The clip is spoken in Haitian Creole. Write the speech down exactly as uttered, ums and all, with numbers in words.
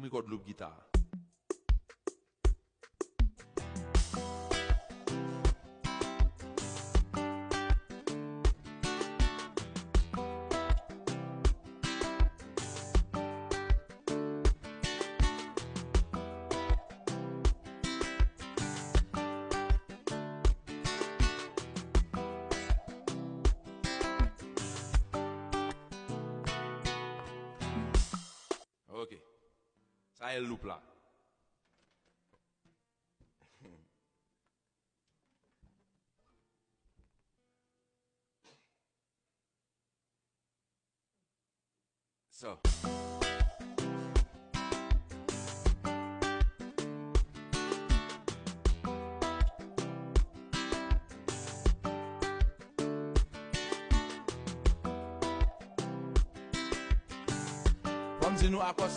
Mwen kòd loop gita a. Ok. Sa e loop la. So. Fò m di nou akò sa